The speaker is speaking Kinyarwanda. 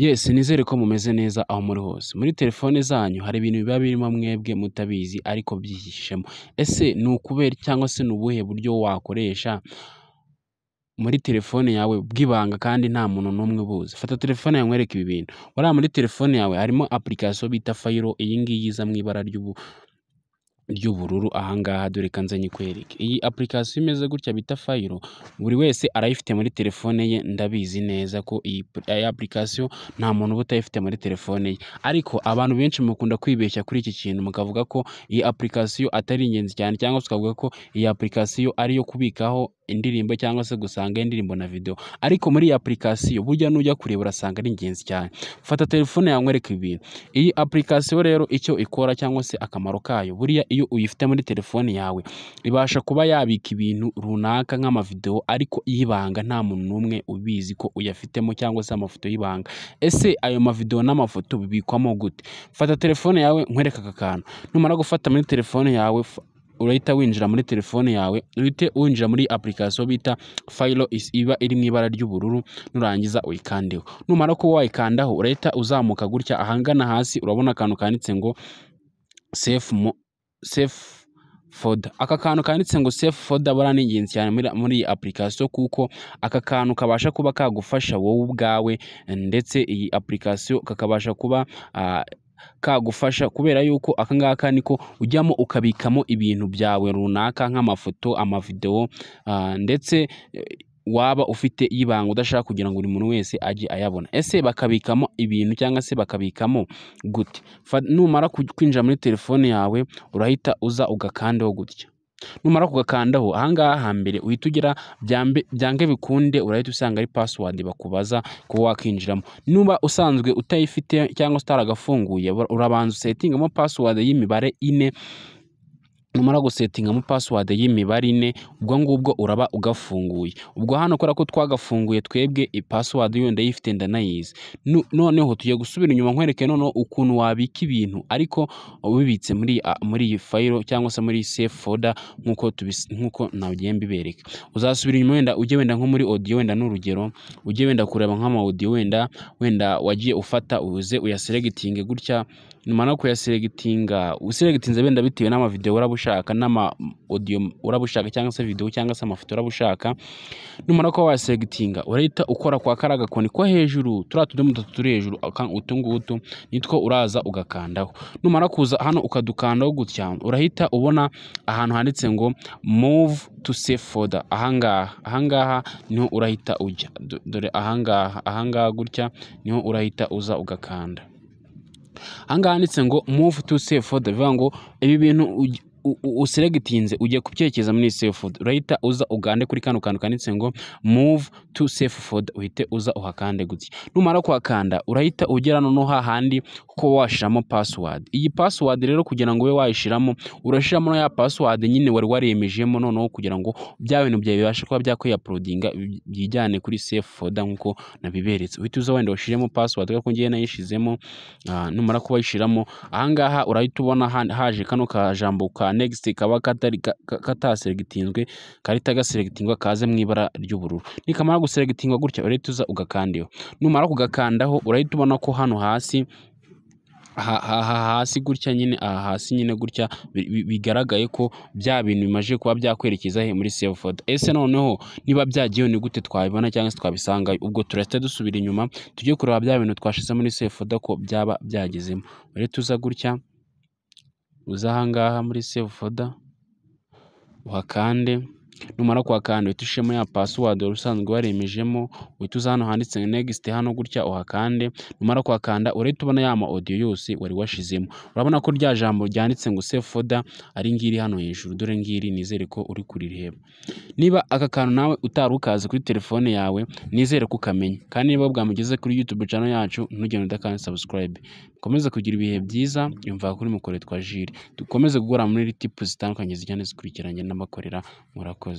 Yes, nizere ko mumeze neza aho muri hose. Muri telefone zanyu hari ibintu biba birimo mwebwe mutabizi ariko byihishemo. Ese ni ukubera cyangwa se ni ubuhe buryo wakoresha muri telefone yawe bw'ibanga kandi nta muntu n'umwe ubuzi? Fata telefone yawe nkwereke ibi bintu. Buriya muri telefone yawe harimo application bita File, iyi ngiyi iza mu ibara ry'ubururu ahangaha, dore reka nze nyikwereke. Iyi application imeze gutya bita File, buri wese arayifite muri telefone ye, ndabizi neza ko iyi application nta muntu uba utayifite muri telefone ye. Ariko abantu benshi mukunda kwibeshya kuri iki kintu, mukavuga ko iyi application atari ingenzi cyane, cyangwa se ukavuga ko iyi application ari iyo kubikaho indirimbo cyangwa se gusanga indirimbo na video. Ariko muri iyi application burya nujya kureba urasanga ari ingenzi cyane. Fata telefone yawe nkwereke ibi bintu. Iyi application rero icyo ikora cyangwa se akamaro kayo, buriya iyo uyifite muri telefone yawe ibasha kuba yabika ibintu runaka nk'amavideo ariko y'ibanga, nta muntu n'umwe ubizi ko uyafitemo, cyangwa se amafoto y'ibanga. Ese ayo mavideo n'amafoto bibikwamo gute? Fata telefone yawe nkwereke aka kantu. Numara gufata muri telefone yawe, urahita winjira muri telefone yawe, uhite winjira muri application bita File iba iri mu ibara ry'ubururu, nurangiza uyikandeho. Numara kuba wayikandaho, urahita uzamuka gutya ahangana hasi, urabona akantu kanditse ngo save folder. Aka kantu kanditse ngo save folder buriya ni ingenzi cyane muri iyi application, kuko aka kantu kabasha kuba kagufasha wowe ubwawe, ndetse iyi application kakabasha kuba kagufasha kubera yuko aka ngaka niko ujyamo ukabikamo ibintu byawe runaka nk'amafoto, amavideo, ndetse waba ufite y'ibanga udashaka kugira ngo buri muntu wese ajye ayabona. Ese bakabikamo ibintu cyangwa se bakabikamo gute? Numara kwinjira muri telefone yawe, urahita uza ugakandeho gutya. Numara kugakandaho, ahangaha hambere uhita ugira byange bikunde urahita usanga ari password bakubaza kuba wakinjiramo. Nuba usanzwe utayifite cyangwa se utaragafunguye, urabanza usettingamo password y'imibare 4. Numara gusettingamo password y'imibare 4, ubwo ngubwo uraba ugafunguye. Ubwo hano kubera ko twagafunguye twebwe, password yo ndayifite, ndanayizi. Noneho tugiye gusubira inyuma nkwereke noneho ukuntu wabika ibintu ariko ubibitse muri iyi file cyangwa se muri save folder, nkuko nagiye mbibereka. Uzasubira inyuma, wenda ujye wenda nko muri audio, wenda n'urugero ujye wenda kureba nk'ama audio wenda wagiye ufata, uze uyaselectinge gutya. Numara kuyaselectinga, uselectinze wenda bitewe n'ama video uraba ushaka n'ama audio uraba ushaka, cyangwa se video cyangwa se amafoto uraba ushaka, numara kuba waselectinga, urahita ukora kwa kariya gakoni ko hejuru, turiya tudomo dutatu turi hejuru, utu ngutu nitwo uraza ugakandaho. Numara kuza hano ukadukandaho gutya, urahita ubona ahantu handitse ngo move to save folder. Ahangaha niho urahita ujya. Dore ahangaha gutya niho urahita uza ugakanda. Ahangaha handitse ngo move to save folder, bivuga ngo ibi bintu uselectinze ugiye kubyerekeza muri save folder. Urahita uza ugande kuri kano kantu kanditse ngo move to save folder, uhite uza uhakande gutya. Numara kuhakanda, urahita ugera noneho hahandi ko washiramo password. Iyi password rero, kugira ngo ube wayishiramo, urashiramo ya password nyine wari waremejemo, noneho kugira ngo bya bintu byawe bibashe kuba byakwiuploadinga byijyane kuri save folder nkuko nabiberetse. Uhita uza wenda washiremo password kuko ngiye nayishizemo. Numara kuba wayishiramo, ahangaha urahita ubona haje kano kajambo ka next kaba katari kataselectinzwe, karita gaselectingwa kaze mu ibara ry'ubururu. Nikamara guselectingwa gutya, urahita uza ugakandeho. Numara kugakandaho, urahita ubona ko hano hasi, aha hasi gutya nyine, aha hasi nyine gutya bigaragaye ko bya bintu bimaze kuba byakwerekeza he? Muri save folder. Ese noneho niba byagiyeho, ni gute twabibona cyangwa se twabisangayo? Ubwo turahita dusubira inyuma tujye kureba bya bintu twashize muri save folder ko byaba byagezemo. Urahita uza gutya, uza ahangaha muri save folder uhakande. Numara kuhakanda, uhita ushiramo ya password wari usanzwe waremejemo, uhita uza hano handitse next, hano gutya uhakande. Numara kuhakanda, urahita ubona ya ma audio yose wari washizemo. Urabona ko rya jambo ryanditse ngo save folder ari ngiri hano hejuru, dore ngiri, nizere ko uri kurireba. Niba aka kantu nawe utari ukazi kuri telefone yawe, nizere ko ukamenya. Kandi niba bwamugeze kuri YouTube channel yacu, ntugende udakanda subscribe. Mukomeze kugira ibihe byiza. Yumva kuri mukore twa Jules, dukomeze guhora muri tips zitandukanye zijyana zikurikiranye n'abakorera. Murakoze.